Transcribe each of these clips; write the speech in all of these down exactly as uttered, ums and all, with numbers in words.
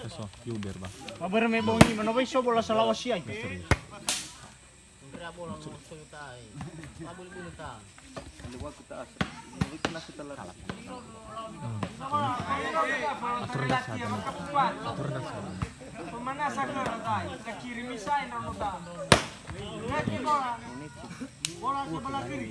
So, Uber ba. Mabere me bongi, mana wai so bola salawa siai. Serius. Ndra bola no so yuta ai. Mabulu-bulu ta. Kalau waktu tak asal. Ini kena setelah. Atur dasar. Atur dasar. Pemanasan orang tai, kita kirim misain orang tai. Lagi bola. Bola sebelah kiri.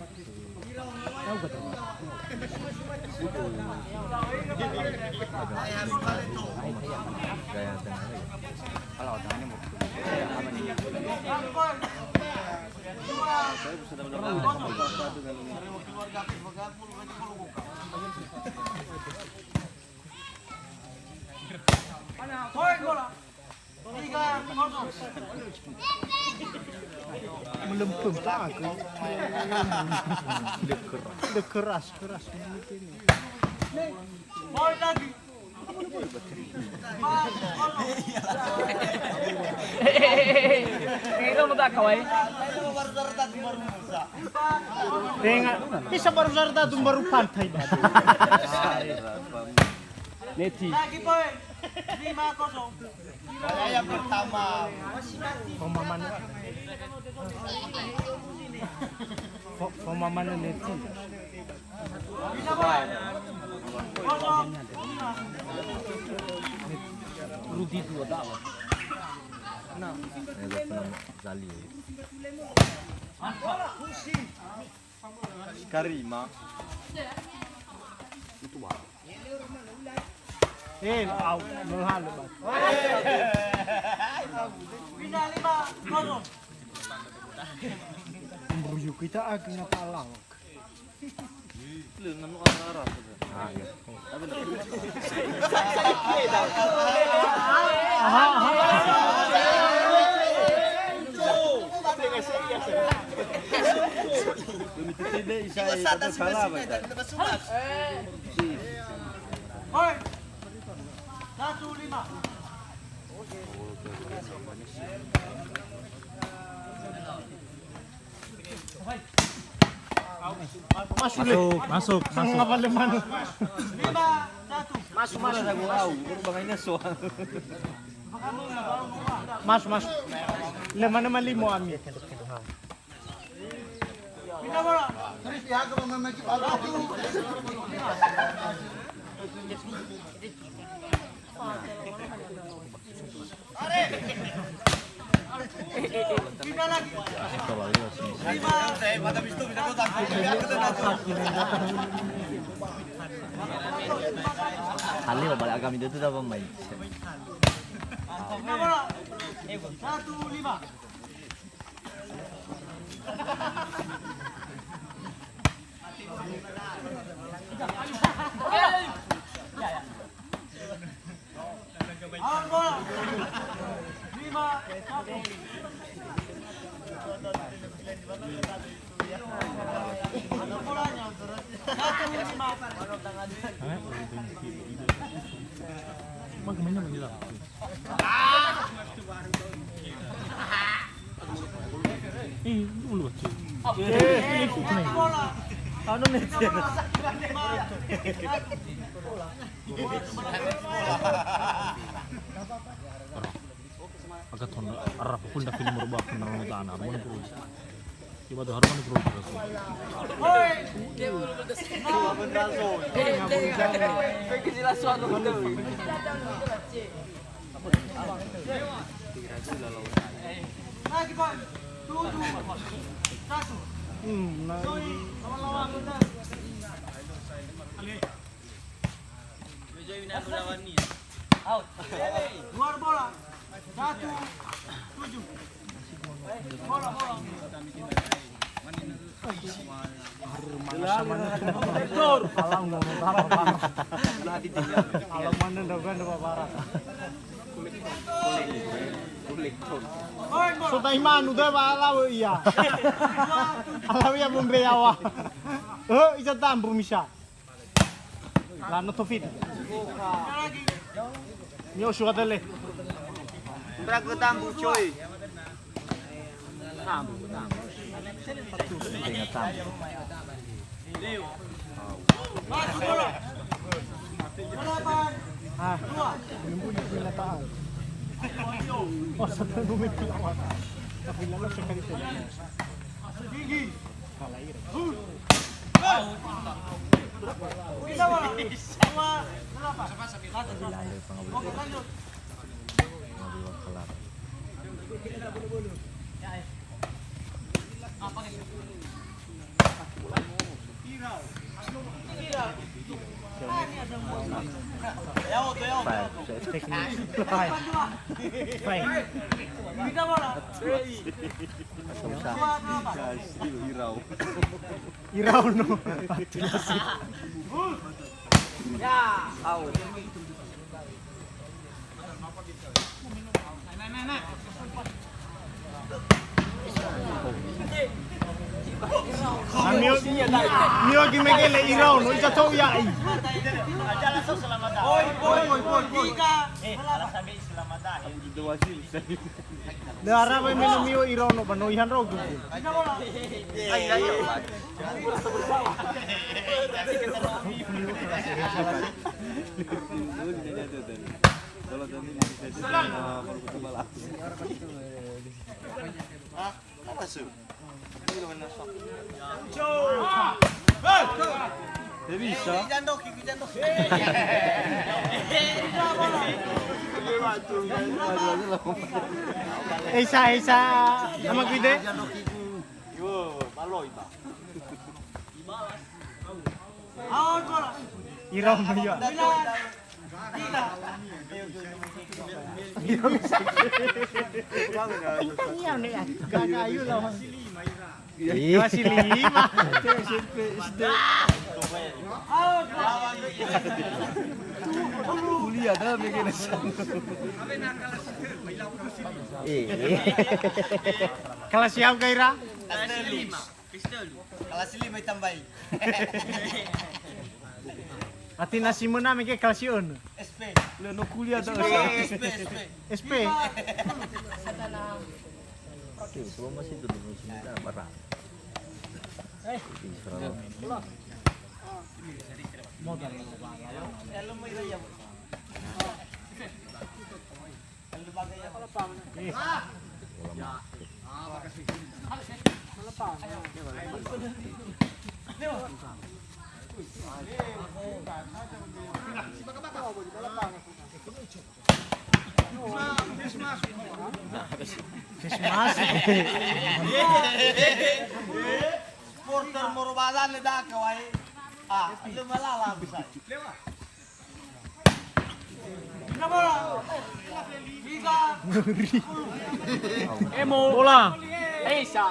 Poin bola. Melempem tak aku. Dia keras. Dia keras, keras. Poin lagi. Kira mo tak kawai. Tenga, bisa baru Zarda tu baru pantai, Bang. Neti. Lagi poin. Lima kosong. Saya yang pertama. Pemahaman. Pe-, pemahaman Neti. Rudi dua tahu. Nah. Zali. Karima. Itu, Bang. Eh, au, no halo, Bang. Pindah lima kosong. Umur yuk kita aku ngapa lawak. Lu nanu arah-arah saja. Ah, iya. Masuk, masuk, masuk. Masuk, masuk. Masuk, masuk. Lima, lima, lima, ami. Aleo balik agama itu tuh apa main? Satu lima. Ih, dulu, cuy. Anu nih. Aga tono arah pun dah film merubah pun orang tanah, mana perlu. Coba tuh, harus mana perlu. Lagi, Pak. Tujuh. Satu. Hmm, nah. Sorry, lawan-lawan. Luar bola. Satu, tujuh. Bola, bola. Alang, alang mana nda ganda babara. So taimanu da ba alau ia. Alau ia bombe yawa. Eh, iza tambu misa. Lano tofit. Nyo suatele. Ndrake tambu, coy. Tambu, tambu. Ingat tambu. Masuk bola. Delapan. Ah, menyembunyi binatang. Oh, satu menit. Tapi lalu sekali saja. Five. Five. Five. Irau. Irau no. Mio, mio gi megele irau no, ija tou ya'i. Lö ara wa me no mio irau no ba no ihandro gu. Hah? Apa su? Ini loh, mana sok? Tidak bisa. Esa, esa. Sama kita. Yo, maloi, Pak. Irau ya. Kelas lima. Kuliah dah bikin. Eh. Kelas yang gairah? Kelas lima. Kelas lima itambai. Ati nasi mena mege kelas ionö. S P. Lö no kuliah da. S P, S P, S P. S P. Oke, coba masih dulu sini dah barang. Eh. Modal. Supporter moro badan le daka wae. Ah, le malala bisa. Emo. Bola. Eisa.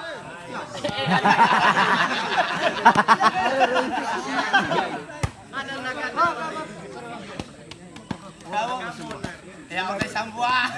Ya, oke, sambua.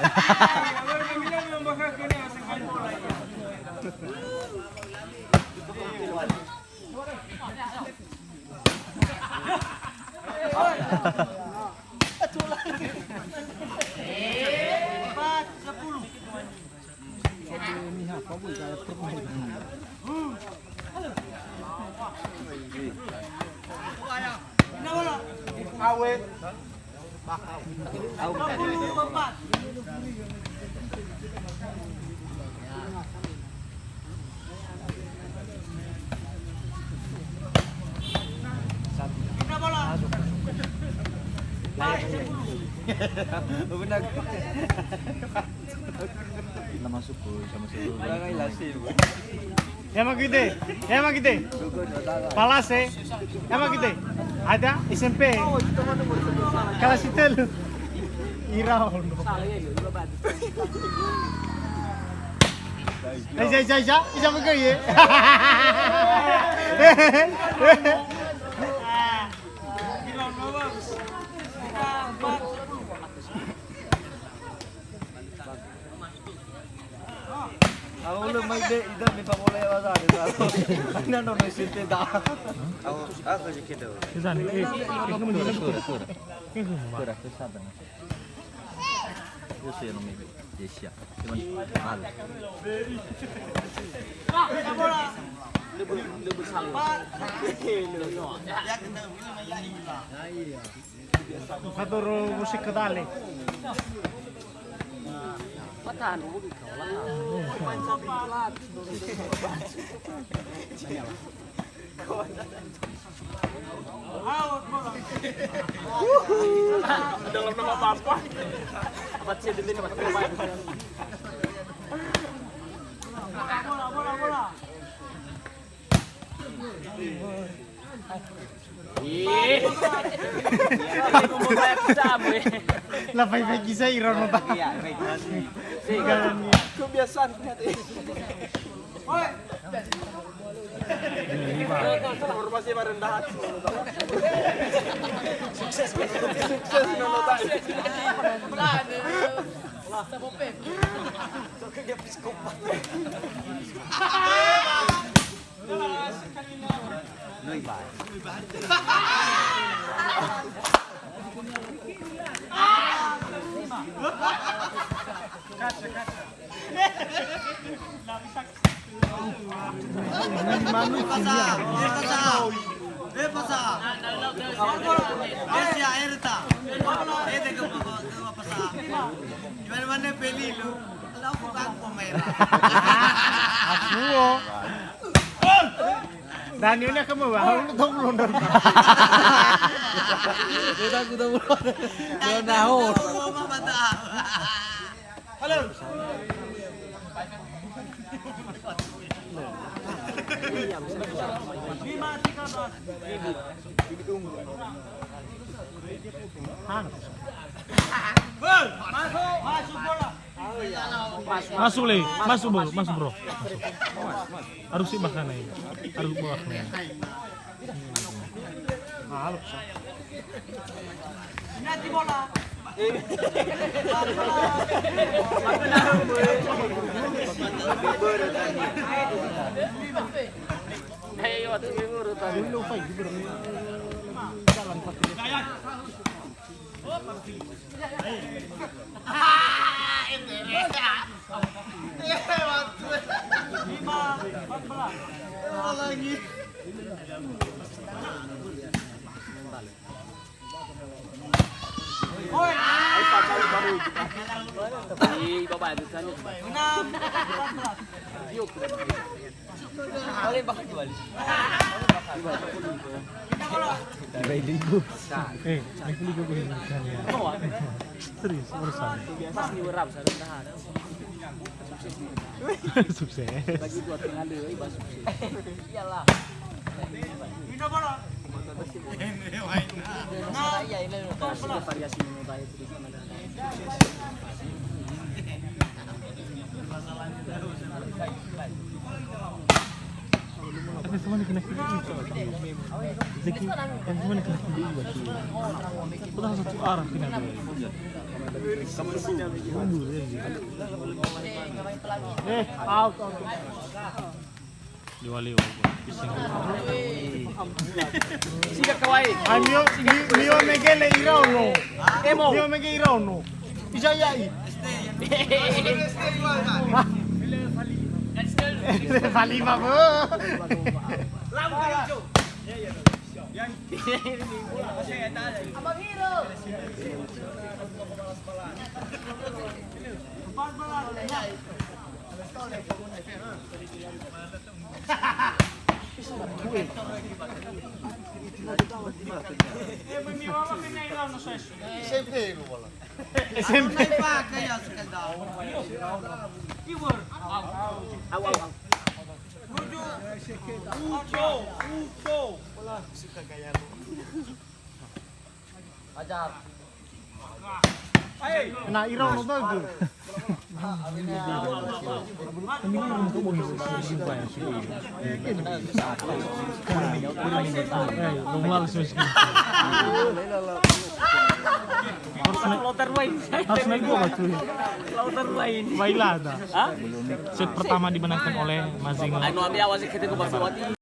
Awe. Benar. Kita masuk ke sama seluruh. Ya, Mak Gede. Ya, Mak Gede. Palase. Ya, Mak Gede. Ada S M P. Kelas telu. Ira. Aiza, aiza, aiza. Aiza, aiza. Au le mai de ida me fa bola ya wasa de sa. Ina no no sente da. Au, aku je kita. Sura, sura, sura. Sura, sura, sura. Yo se no me de sia. Cuman mal. Lebih, lebih salah. Ya kita. Fadoro musik kedale. Dalam nama Bapa. Apa sih, ini nama Bapa? Ih. La faifai kisah ira nota. Iya, baik. Kebiasaan ternyata. Hormasi rendah hati. Sukses, sukses, sukses. Manu, eh, pasa. Eh, pasa. Eh, sia, eh, reta. Eh, de ke, ke, ke, pasa. Gimana, mana beli lu? Lau bukan pemain. Aku. Daniel ini akan membawa. Tahu belum, Dan? Kita aku tahu belum. Belum tahu. Halo. Hang. Masuk, masuk bola. Masuk, Le. Masuk, Bro. Masuk, Bro. Masuk. Harus sih makan, eh. Harus buah, nih. Halus, sa. Nanti bola. Ayo, waktu ngurus tadi. Jalan pakai. Eh, naik liga boleh bukan ya. Serius, urusan. Sukses. Bagi buat pengalir, eh, bah, sukses. Iyalah. Variasi menu baik. Tapi semua ni kena kiri. Zeki, tapi semua ni kena kiri. Udah satu arah kena. Mundur ya. Eh, out, out. Liwa-liwa. Siga kawai. Ai, mio, mi-, mio megele iraono. Emo. Mio mege iraono. Bisa ya'i. Hah? Falima, Bro. Abang Hiro. S M P lu wala. S M P. Au, au, au. Ujo, ujo. Ajar. Na iraono bagus. Harus naik, harus naik dua batu. Bailada. Set pertama dimenangkan oleh Mazing. Anu, ambil awas, kita ke Basuwati.